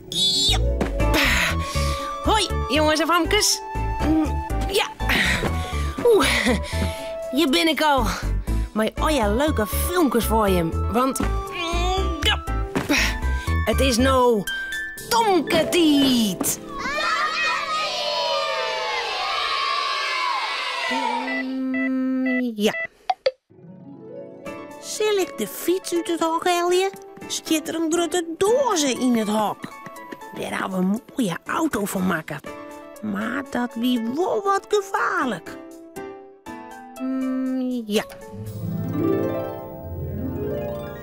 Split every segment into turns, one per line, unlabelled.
Jep. Hoi, jongens en famkes. Ja. Oeh, hjir bin ik al. Mei al je leuke filmkes foar jim. Want ja, it is no Tomke-tiid. Ja. Sil ik de fyts út it hok helje? Stiet der in grutte doaze yn it hok. Dêr ha we in moaie auto fan makke. Mar dat wie wol wat gefaarlik. Mm, ja.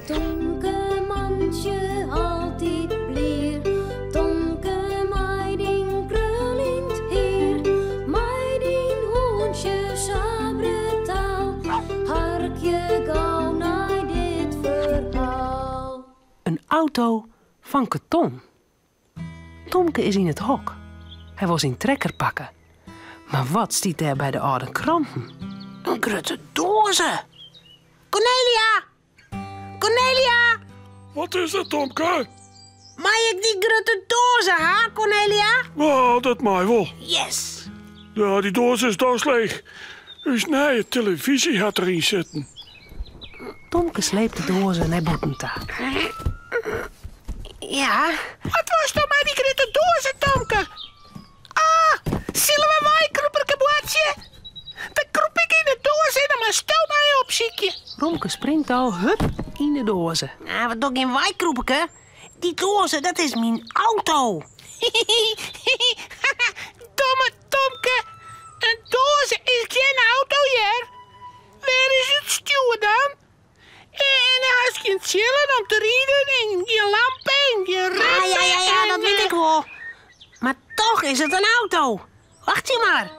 Tomke mantsje altyd blier, Tomke mei dyn kruljend hier, mei dyn hûntsje sa brutaal, harkje gau nei dit ferhaal.
In auto fan karton. Tomke is yn it hok. Hy wol syn trekker pakke. Mar wat stiet dêr by de âlde kranten? In grutte doaze! Cornelia! Cornelia!
Wat is der, Tomke?
Mei ik dy grutte doaze ha, Cornelia?
Oh, dat mei wol.
Yes!
Ja, dy doaze is dochs leech. Us nije telefyzje hat deryn sitten.
Tomke sleept de doaze nei bûten ta. Ja?
Wat wolsto mei dy grutte doaze, Tomke? Ah, sille we weikrûperke boartsje? Dan krûp ik yn de doaze en dan moatsto my opsykje.
Romke springt al, hup, yn de doaze. Ah, we dogge gjin weikrûperke. Dy doaze, dat is myn auto.
Domme Tomke, in doaze is gjin auto, hear. Wêr is it stjoer dan? En hast gjin tsjillen om te riden en gjin lampen en gjin
Ja, ja, ja, ja, dat wit ik wol. Mar toch is it in auto. Wachtsje mar.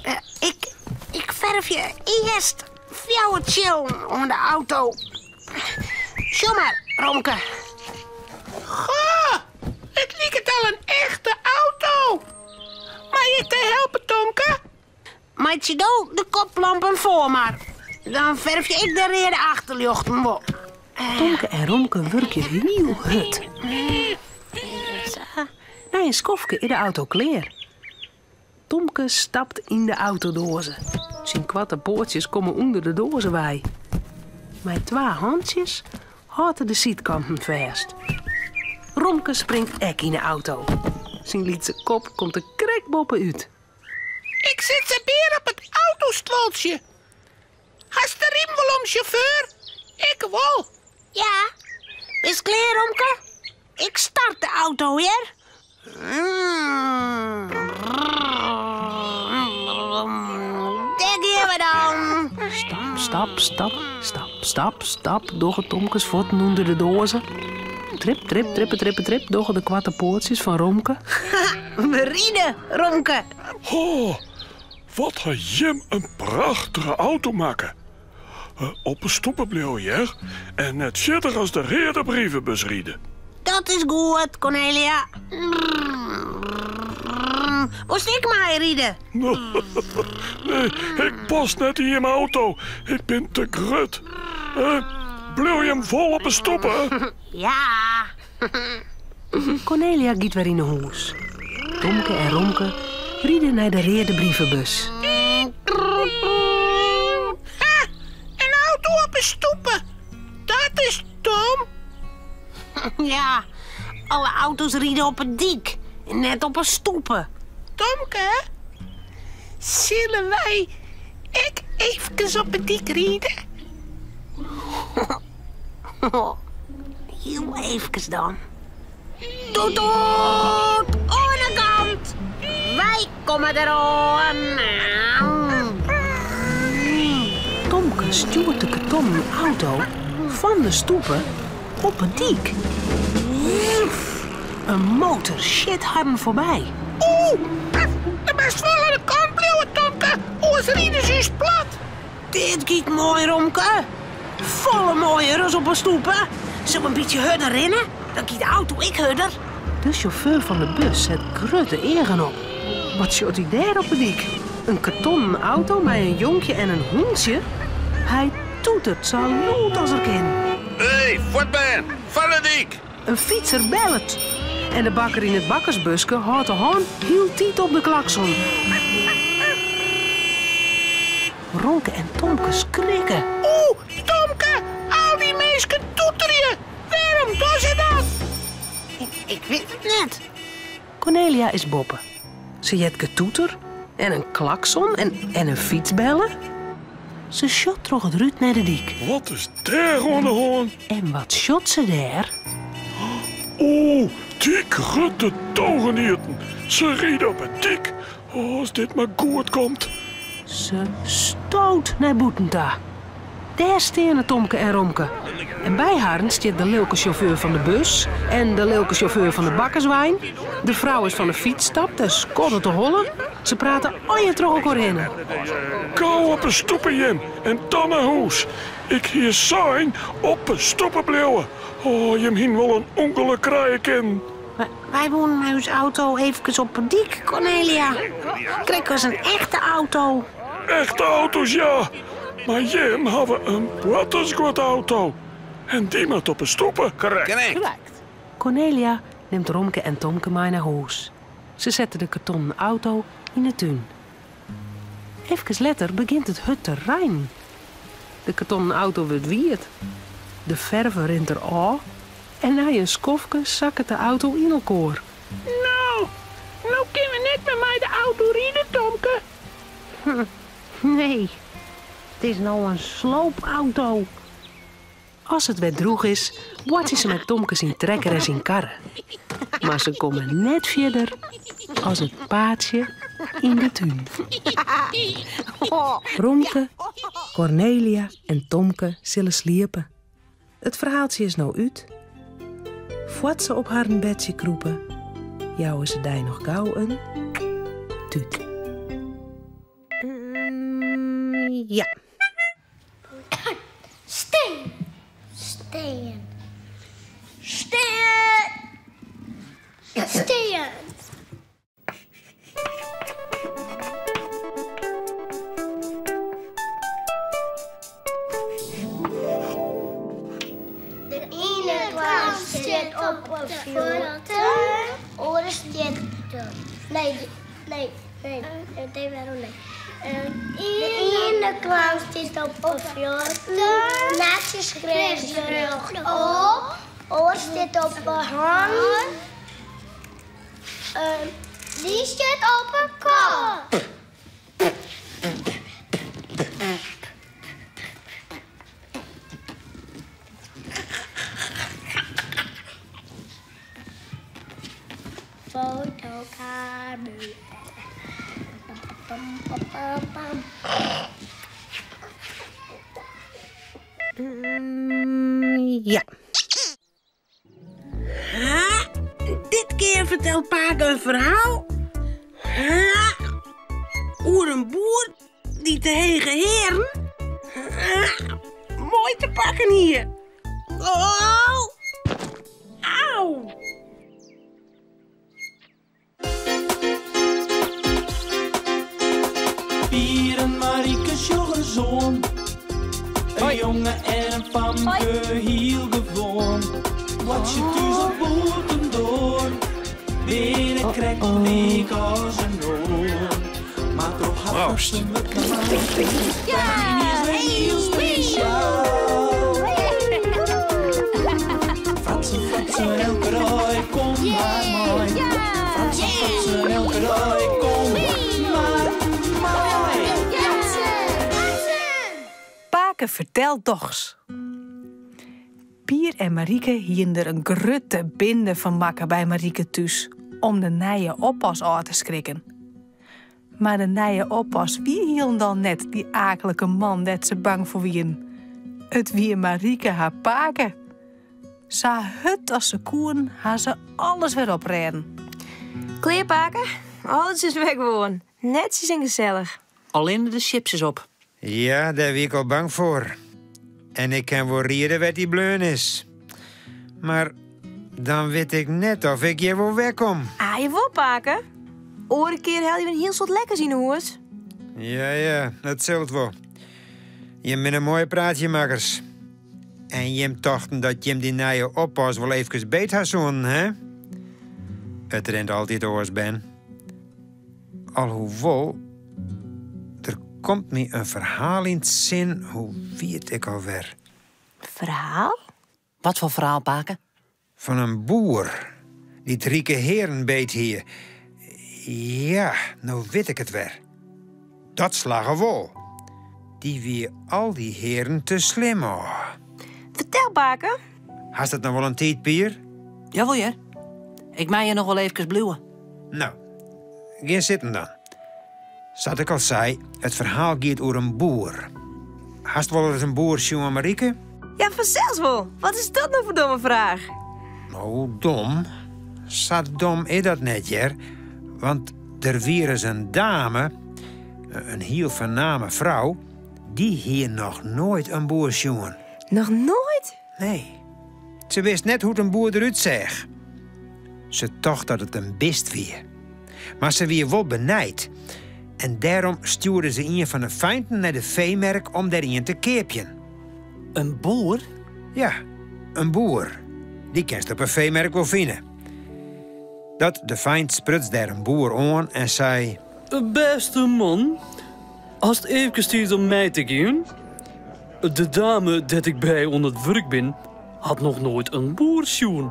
Eh, ik, ik fervje earst fjouwer tsjillen oan de auto. Sjoch mar, Romke.
Goh, it liket al in echte auto. Mei ik dy helpe, Tomke?
Meitsje do de koplampen foar mar. Dan fervje ik de reade achterljochten wol. Tomke en Romke wurkje hiel hurd. Nei in skoftke is de auto klear. Tomke stapt yn de autodoaze. Syn koarte poatsjes komme ûnder de doaze wei. Mei twa hantsjes hâldt er de sydkanten fêst. Romke springt ek yn 'e auto. Syn lytse kop komt der krekt boppe-út.
Ik sit sabear op it autostuoltsje. Hast de riem wol om, sjauffeur? Ik wol.
Ja. Bist klear, Romke? Ik start de auto, hear. Dêr gean we dan. Stap, stap, stap, stap, stap, stap, dogge Tomkes fuotten ûnder de doaze. Trip, trip, trippe, trippe, trip, dogge de koarte poatsjes fan Romke. We ride, Romke.
Oh, wat ha jim in prachtige auto makke. Op 'e stoepe bliuwe, hear, en net fierder as de reade brievebus ride.
Dat is goed, Cornelia. Wolst ek meiride?
Nee, ik pas net yn jim auto. Ik bin te grut. Bliuw jim wol op 'e stoepe?
Ja. Cornelia giet wer yn 'e hûs. Tomke en Romke ride nei de reade brievebus.
Ha, in auto op 'e stoepe. Dat is dom.
Ja, alle auto's ride op 'e dyk en net op 'e stoepe.
Tomke, sille wy ek eefkes op 'e dyk ride?
Hiel eefkes dan. Toet toet, oan 'e kant. Wy komme deroan. Tomke stjoert de kartonnen auto fan de stoepe op 'e dyk. In motor sjit harren foarby.
Oeh, do moatst wol oan 'e kant bliuwe, Tomke, oars ride se ús plat.
Dit giet moai, Romke. Folle moaier as op 'e stoepe. Sil in bytsje hurder rinne, dan giet de auto ek hurder. De sjauffeur fan de bus set grutte eagen op. Wat sjocht hy dêr op 'e dyk? In kartonnen auto mei in jonkje en in hûntsje? Hy toetert sa lûd as er kin.
Hé, fuortbern, fan 'e dyk!
In fytser bellet. En de bakker yn it bakkersbuske hâldt de hân hieltyd op de klakson. Romke en Tomke skrikke.
Oeh, Tomke, al dy minsken toeterje. Wêrom dogge se dat?
Ik wit it net. Kornelia is boppe. Se heart getoeter en in klakson en en in fytsbelle. Se sjocht troch it rút nei de dyk.
Wat is dêr oan de hân?
En wat sjocht se dêr?
O, dy grutte dogenieten! Se ride op 'e dyk. O, as dit mar goed komt.
Se stoot nei bûten ta. Dêr steane Tomke en Romke. En by harren stiet de lilke sjauffeur fan de bus en de lilke sjauffeur fan de bakkerswein. De frou is fan de fyts stapt en skoddet de holle. Se prate allegear troch elkoar hinne.
Gau op 'e stoepe jim en dan nei hûs. Ik hie sein op 'e stoepe bliuwe. O, jim hiene wol in ûngelok krije kinnen.
Wy woenen mei ús auto eefkes op 'e dyk, Kornelia. Krekt as in echte auto.
Echte auto's, ja. Mar jim hawwe in boartersguodauto. En dy moat op 'e stoepe.
Korrekt. Kornelia nimt Romke en Tomke mei nei hûs. Se sette de kartonnen auto yn 'e tún. Efkes letter begjint it hurd te reinen. De kartonnen auto wurdt wiet. De ferve rint der ôf en nei in skoftke sakket de auto yn elkoar.
No, no kinne we net mear mei de auto ride, Tomke.
Nee, it is no in sloopauto. As it wer drûch is, boartsje se mei Tomke syn trekker en syn karre. Mar se komme net fierder as it paadsje yn de tún. Romke, Kornelia en Tomke sille sliepe. It ferhaaltsje is no út. Foar't se op harren bedsje krûpe, jouwe se dy noch gau in tút.
Ja.
Steen. Steen. Steen. Steen. De iene clown stiet op de fuotten, oare stiet nee, nee, nee, nee. De iene clown stiet op de fuotten, netsjes rjochtop, oare stiet op de hannen. Dy stiet op 'e kop.
Ja. Ha, dit kear fertelt pake in ferhaal ha, oer in boer dy't de hege hearen ha, moai te pakken hie. Oh, au!
Pier en Marike sjogge zoon. Een jonge en een famke, hiel gewoan. Wat je thuis op boeten door. Binnen krekt lyk as in oar. Maar troch har
Proost.
fatsoenlike man. is weer hiel spesjaal. Fratsen, fratsen, elke dei, kom mar mei. Fratsen, fratsen, elke dei, kom mar mei.
Pake fertelt dochs. Pier en Marike hienen der in grutte binde fan makke by Marike thús om de nije oppas ôf te skrikken. Mar de nije oppas wie hielendal net dy aaklike man dêr't se bang foar wienen. It wie Marike har pake. Sa hurd as se koenen ha se alles wer oprêden.
Klear pake, alles is wer gewoan. Netsjes en gesellich.
Allinne de sjips is op.
Ja, dêr wie ik al bang foar. En ik kin wol riede wêr't dy bleaun is. Mar dan wit ik net of ik hjir wol wer kom.
Ah, jawol, pake. Oare kear helje we in hiel soad lekkers yn 'e hûs.
Ja, ja, dat sil it wol. Jim binne moaie praatsjemakkers. En jim tochten dat jim dy nije oppas wol eefkes beet ha soenen, hè? It rint altyd oars, bern. Alhoewol, der komt my in ferhaal yn 't sin, hoe wie it ek alwer?
Ferhaal?
Wat foar ferhaal, pake?
Fan in boer dy't rike hearen beet hie. Ja, no wit ik it wer. Dat slagge wol. Dy wie al dy hearen te slim ôf.
Fertel, pake.
Hast it noch wol in tiid, Pier?
Jawol hear. Ik mei hjir noch wol eefkes bliuwe.
No, gean sitten dan. Sa't ik al sei, it ferhaal giet oer in boer. Hast wolris in boer sjoen, Marieke?
Ja, fansels wol. Wat is dat no foar domme fraach?
No, dom? Sa dom is dat net, hear. Want der wie ris in dame, in hiel foarname frou, dy hie noch noait in boer sjoen.
Noch noait?
Nee. Se wist net hoe't in boer derút seach. Se tocht dat it in bist wie. Mar se wie wol benijd en dêrom stjoerde se ien fan 'e feinten nei de feemerk om der ien te keapjen.
In boer?
Ja, in boer. Dy kinst op 'e feemerk wol fine. Dat de feint spruts dêr in boer oan en sei.
Bêste man, hast eefkes tiid om mei te gean? De dame dêr't ik by oan it wurk bin, hat noch noait in boer sjoen.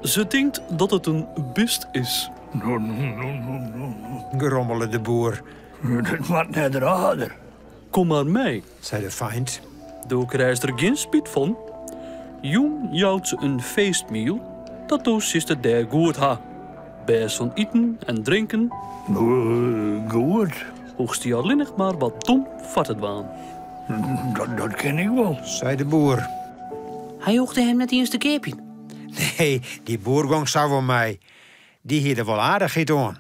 Se tinkt dat it in bist is.
No, no, no, no, no, no.
Grommele de boer.
Dat moat net raarder.
Kom mar mei,
sei de feint.
Do krijst der gjin spyt fan. Jûn jout se in feestmiel, dat do silst it dêr goed ha. Bêst fan iten en drinken.
Goed.
Hoechst dy allinnich mar wat dom foar te dwaan.
Dat kin ik wol,
sei de boer.
Hy hoegde him net iens te keapjen.
Nee, dy boer gong sa wol mei. Dy hie der wol aardichheid oan.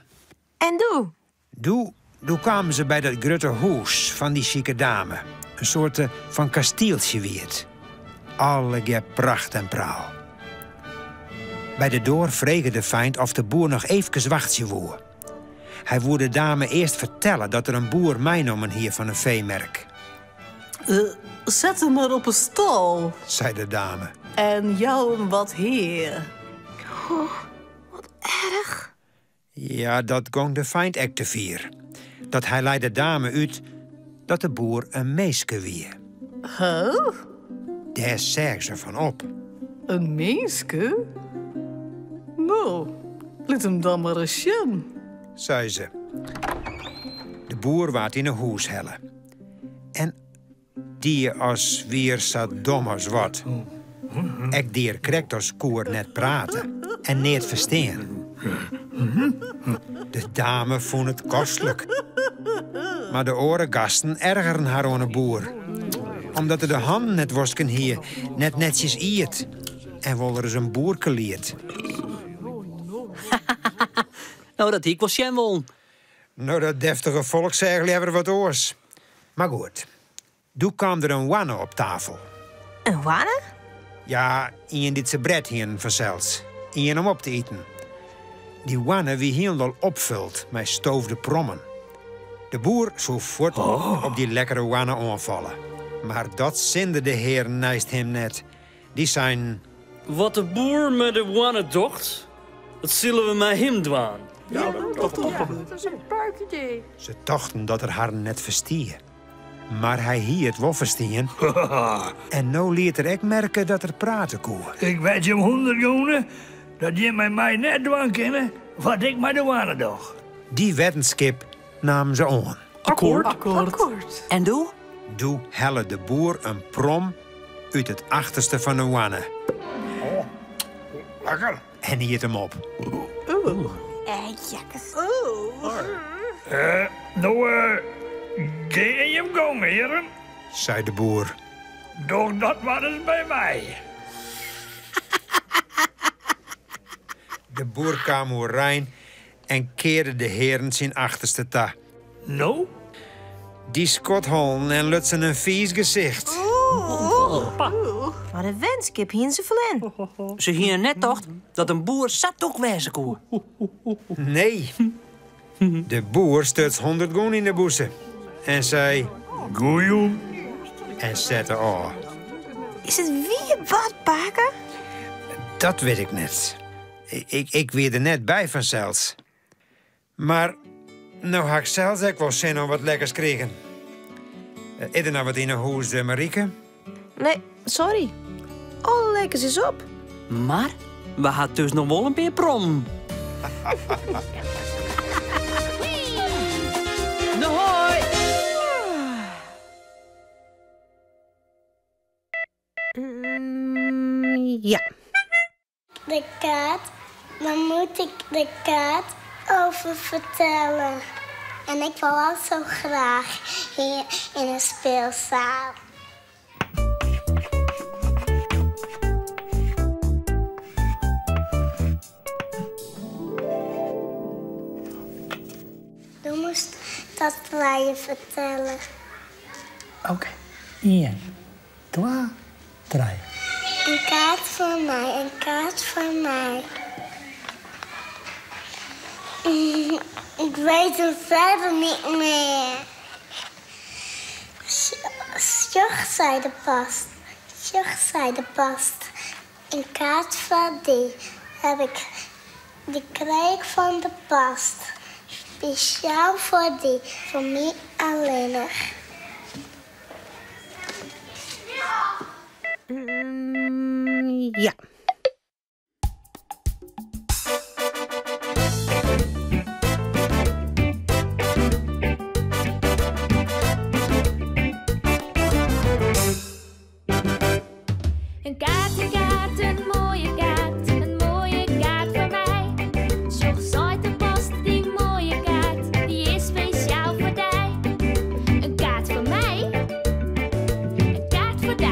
En doe?
Doe, doe kamen se by dat grutte hûs fan dy sjike dame. In soarte fan kastieltsje wie it. Allegear pracht en praal. By de doar frege de feint oft de boer noch eefkes wachtsje woe. Hy woe de dame earst fertelle dat er in boer meinommen hie fan 'e feemerk.
Set him mar op 'e stâl,
sei de dame.
En jou him wat hea.
Oh, wat erch.
Ja, dat gong de feint ek te fier. Dat hy lei de dame út dat de boer in minske wie.
Huh?
Dêr seach se fan op.
In minske? No, lit him dan mar ris sjen,
sei se. De boer waard yn 'e hûs helle. En die as wie er sa dom as wat. Ek die er krekt as koe er net prate en neat ferstean. De dame fûn it kostlik. Mar de oare gasten ergeren har oan 'e boer. Omdat er de hannen net wosken hie, net netsjes iet en wolris in boerke liet.
No, dat hie ik wol sjen wollen.
No, dat deftige folk seach leaver wat oars. Mar goed, doe kaam der in hoanne op tafel.
In hoanne?
Ja, ien dy't se bret hienen fansels. Ien om op te iten. Dy hoanne wie hielendal opfuld mei stoofde prommen. De boer soe fuort op dy lekkere hoanne oanfalle. Mar dat sinde de hearen neist him net. Dy seinen.
Wat de boer mei de hoanne docht, dat sille we mei him dwaan.
Dat is in puikidee.
Se tochten dat er harren net ferstie. Mar hy hie it wol ferstien. En no liet er ek merke dat er prate koe.
Ik wed jim hûndert gûne dat jim mei my net dwaan kinne wat ik mei de hoanne doch.
Dy weddenskip namen se oan.
Akkoord.
Akkoord.
En doe?
Doe helle de boer in prom út it achterste fan 'e hoanne.
Oh, lekker.
En iet him op.
Jakkes.
No, gean jim gong, hearen.
Sei de boer.
Doch dat mar ris by my.
De boer kaam oerein en kearde de hearen syn achterste ta.
No?
Dy skodhollen en lutsen in fiis gesicht.
Mar de wenskip hiene se ferlern.
Se hiene net tocht dat in boer sa tûk wêze koe.
Nee. De boer stuts hûndert gûne yn de bûse en sei.
Goejûn.
En sette ôf.
Is it wier bard, pake?
Dat wit ik net. Ik wie der net by fansels. Mar no ha ik sels ek wol sin oan wat lekkers krigen. Is der noch wat yn 'e hûs, eh, Marieke?
Nee, sorry. Alle lekkers is op.
Mar we ha dus noch wol in pear prommen. No hoi!
Ja.
De kaart, waar moet ik de kaart over vertellen? En ik wil al zo graag hier in een speelzaal. Do moatst dat trije fertelle.
Oké. Ien, twa, trije.
In kaart foar my, in kaart foar my. Ik weet het verder niet meer. Sjoch, sei de post, sjoch, sei de post. In kaart foar dy heb ik, dy krij ik fan de post. Spesjaal foar dy, foar my allinnich.
Ja.
In kaart, in kaart, in moaie kaart, in moaie kaart foar my. Sjoch, seit de post, dy moaie kaart, dy is spesjaal foar dy. In kaart foar my, in kaart foar dy.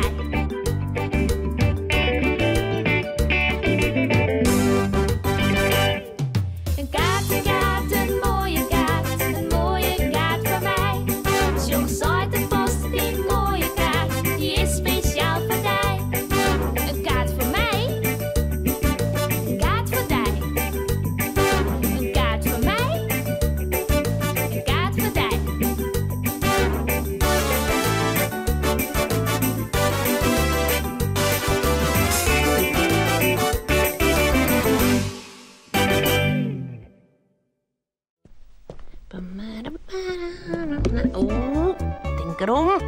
In kaart, in kaart, in moaie kaart, in moaie kaart foar my. Sjoch, seit de post, dy moaie kaart, dy is spesjaal foar dy. In kaart foar my, in kaart foar dy. In kaart foar my, in kaart foar dy.
Oh, tink derom.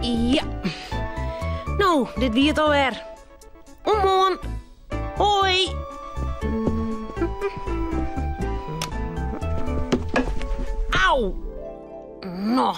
Ja. No, dit wie it alwer. Oant moarn. Hoi. Au. No.